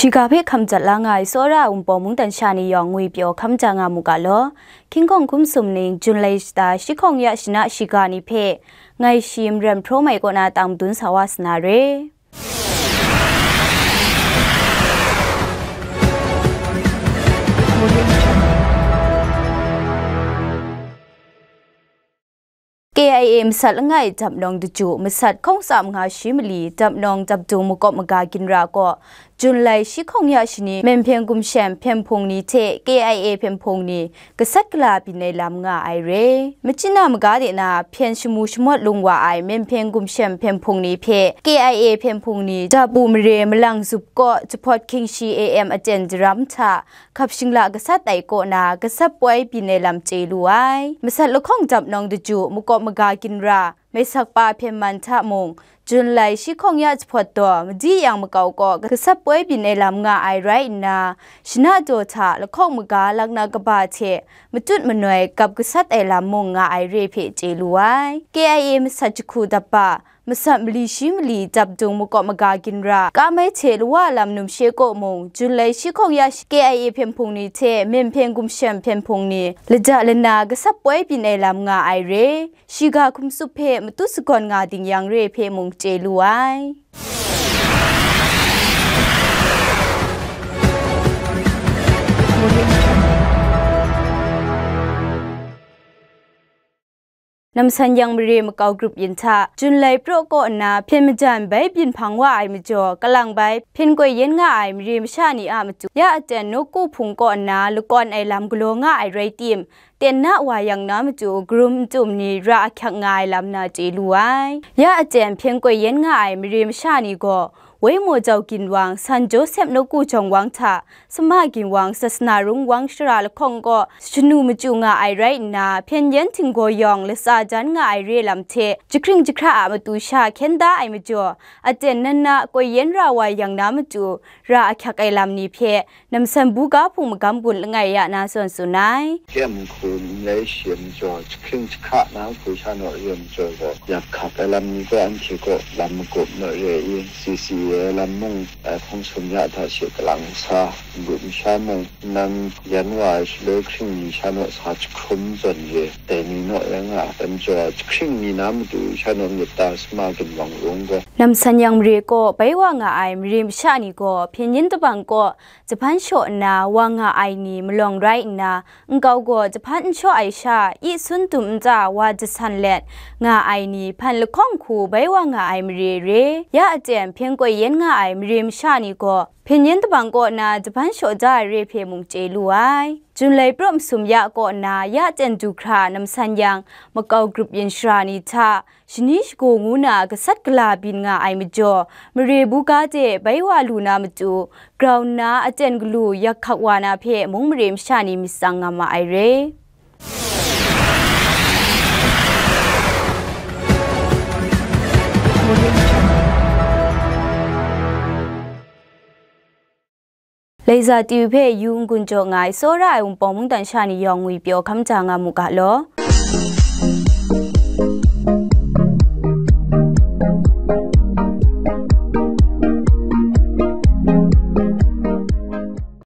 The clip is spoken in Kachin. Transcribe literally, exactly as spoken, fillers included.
Shiga hpe hkam jat la nga ai tsawra ai Wunpawng mungdan sha ni yawng ngwi pyaw hkam ja nga mu ga law. Hkying hkawng hkum sum ning, Jun lai shata, shi hkawng ya shana shiga ni hpe ngai shi maren hpraw mai kaw na tang madun sa wa sa na re. K I A masat langai dap nawng daju masat hkawng tsa manga shi mali dap nawng dap dung makawp maga ginra kaw, Jun lai shi hkawng ya shani, Myen Hpyen Gumshem hpyen hpung ni hte K I A hpyen hpung ni gasat gala byin ai lam nga ai re. Machyin a maga de na hpyen shamu shamawt lung wa ai Myen Hpyen Gumshem hpyen hpung ni hpe K I A hpyen hpung ni dapu mare malang zup kaw jahpawt hkying shi A M aten daram hta hkap shingla gasat ai kaw na gasat poi byin ai lam chye lu ai. Masat lahkawng dap nawng daju makawp maga ginra, Maisak pa hpyen man hta mung, Jun lai shi hkawng ya jahpawt daw madi yang makau kaw gasat poi byin ai lam nga ai rai nna, shana daw hta lahkawng maga lakna kaba hte matut manoi gap gasat ai lam mung nga ai re hpe chye lu ai. K I A masat jahku dap pa, masat mali shi mali dap dung makawp maga ginra, kamai hte lawa lam numshe kaw mung, Jun lai shi hkawng ya shi K I A hpyen hpung ni hte Myen Hpyen Gumshem hpyen hpung ni lada lana gasat poi byin ai lam nga ai re. Shiga hkum tsup hpe matu sagawn nga ding yang re hpe mung chye lu ai. Namsan yang mare makau grup yin hta, Jun lai praw kaw nna hpyen majan bai byin hpang wa ai majaw, kalang bai hpyen koi yen nga ai mare masha ni a matu, ya aten nawku hpung kaw nna lakawn ai lam galaw nga ai rai tim, ten na wa yang na matu, karum ntum ni ra ahkyak nga ai lam na chye lu ai. Ya aten hpyen koi yen nga ai mare masha ni gaw, Woi Maw Jau Ginwang, San Josep nawku jawng wang hta, Sama Ginwang, Sasana Rung Wang shara lahkawng kaw shanu machyu nga ai rai nna, hpyen yen htinggaw yawng latsa jan nga ai re lam hte, jahkring jahkra a matu sha hkyen da ai majaw, aten nan na koi yen ra wa yang na matu, ra ahkyak ai lam ni hpe, Namsan buga hpung magam gun langai ya na zawn tsun ai. Kem hku n rai shi ai majaw, jahkring jahkra na hku sha naw re ai majaw gaw, yak hkak ai lam ni gaw anhte kaw lam magup naw re i, C C A lam mung, eh, hpung sum ya hta she kalang sa, n-gun n sha mung, nang yan wa ai shaloi hkring ni sha naw sa jahkrum zawn re, dai ni naw rai nga ai majaw, jahkring ni na matu sha naw myit ta, Sama Ginwang Rung gaw. Namsan yang mare kaw bai wa nga ai mare masha ni gaw, hpyen yen tabang kaw, jahpan shaw nna wa nga ai ni malawng rai nna, nkau gaw jahpan n shaw ai sha, i sun dum ntsa wa jasan let nga ai ni hpan lahkawng hku bai wa nga ai mare re. Ya aten hpyen koi yen nga ai mare masha ni gaw, hpyen yen tabang kaw na jahpan shaw da ai re hpe mung chye lu ai. Jun lai praw masum ya kaw na ya ten du hkra namsan yang makau grup yin shara ni hta, shani shagu ngu na gasat gala byin nga ai majaw, mare buga de bai wa lu na matu, grau nna aten galu yak hkak wa na hpe mung mare masha ni myit tsang nga ma ai re. Laiza T V hpe yu n-gun jaw nga ai tsawra ai Wunpawng mungdan sha ni yawng ngwi pyaw hkam ja nga mu ga law.